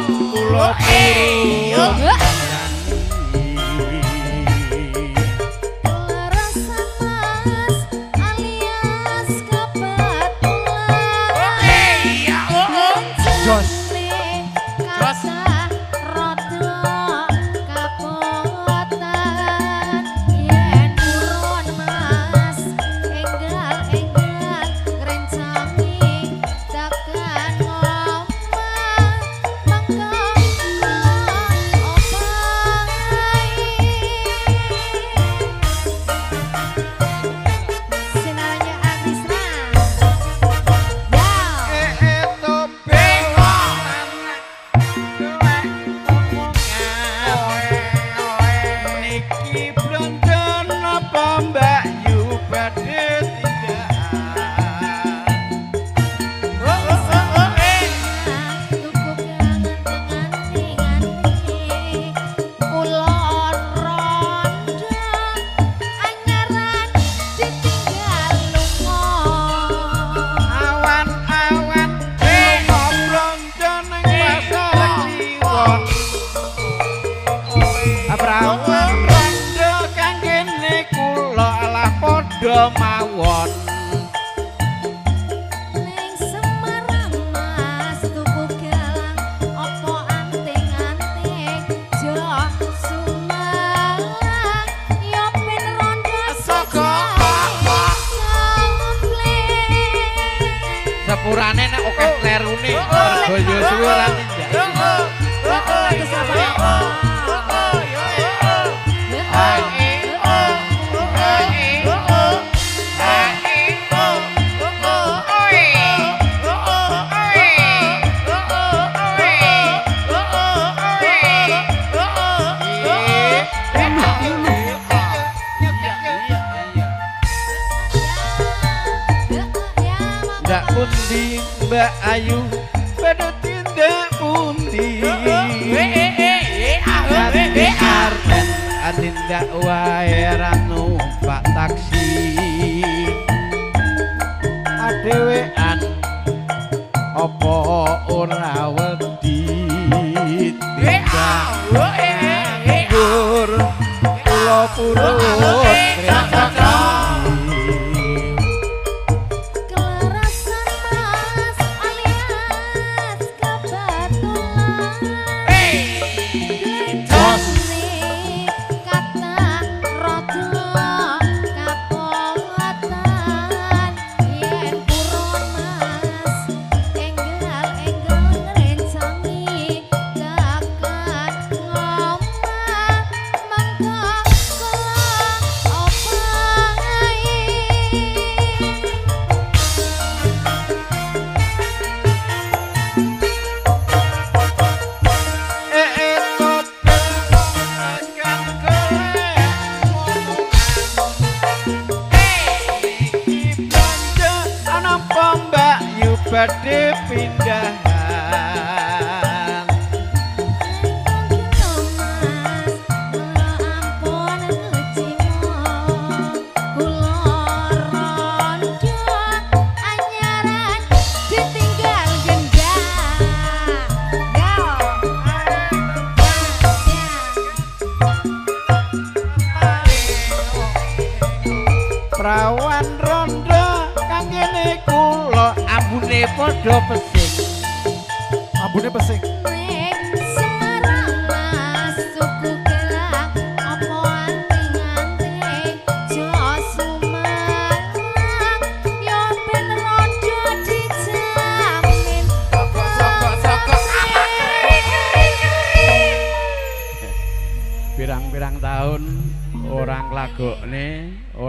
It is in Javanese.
Kula purun. Lerasan Mas alias kebetulan. Jos. Jos. Rada kapotan yen purun Mas enggal-enggal ngrencangi tekan omah mangko kula opahi. Sinaranya Agrisna. Ya. Niki blonjon napa Mbak Yu badhe tindakan? Tuku kangen nganti kula rondo anyaran ditinggal lunga. Awan-awan lunga blonjo ning pasar Kliwon. Prawan rondo kang kene kula alah padha mawon. Ning Semarang Mas tuku gelang apa anting-anting jo sumelang yo ben rondo Saka komplit. Sepurane nek akeh klerune mergo yo suwe ora tindak. Ndak pundi Mbak Ayu badhe tindak pundi? Ati arten tindak wae ra numpak taksi. Adewean apa ora wedi tindak nganggur kula purun. Kelerasan Mas alias kebetulan. Jos. Kata rada kapotan yen purun Mas enggal-enggal ngrencangi tekan ngomah mangko kula opahi. Badhe pindahan. Mas, kula ampun ngeciwa, kula rondo anyaran ditinggal gendang. Yo. Prawan rondo kang kene kula ambune padha pesing. Ambune pesing. Ning Semarang Mas tuku gelang apa anting-anting jo sumelang yo ben rondo dijamin. Pirang-pirang tahun orang lagokne.